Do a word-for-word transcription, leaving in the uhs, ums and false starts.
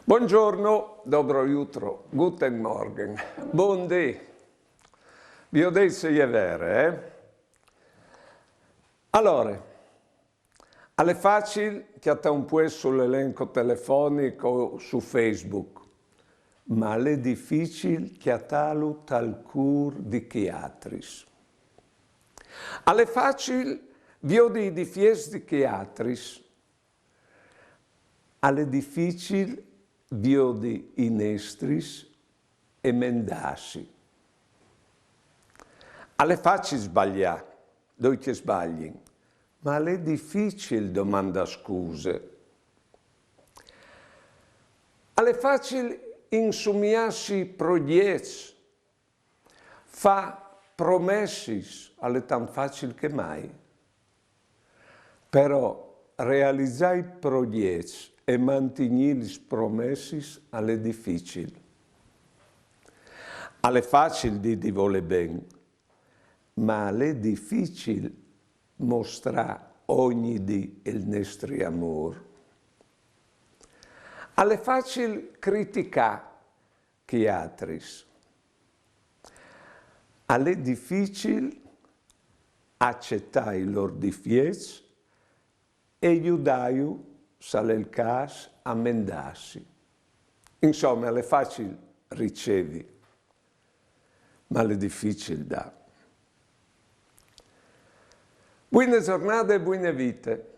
Buongiorno, dobro jutro, guten Morgen, bundì. Viodêt se e je vere, eh? Alore, al è facil cjatâ un puest sul elenco telefonic o su Facebook, ma al è dificil cjatâlu tal cûr di chei altris. Al è facil viodi i difiets di chei altris. Al è dificil viodi i nestris e mendâsi. Al è facil sbaliâ, doi che sbaliin, ma al è dificil domandâ scuse. Al è facil insumiâsi progjets, fâ promessis, al è tant facil che mai. Però realizâ i progjets e mantignî lis promessis al è dificil. Al è facil dî di volê ben, ma al è dificil mostrâ ogni dì il nestri amôr. Al è facil criticâ chei altris. Al è dificil acetâ i lôr difiets e judâju, se al è il câs, a mendâsi. Insome, al è facil ricevi, ma al è dificil dâ. Buine zornade e buine vite.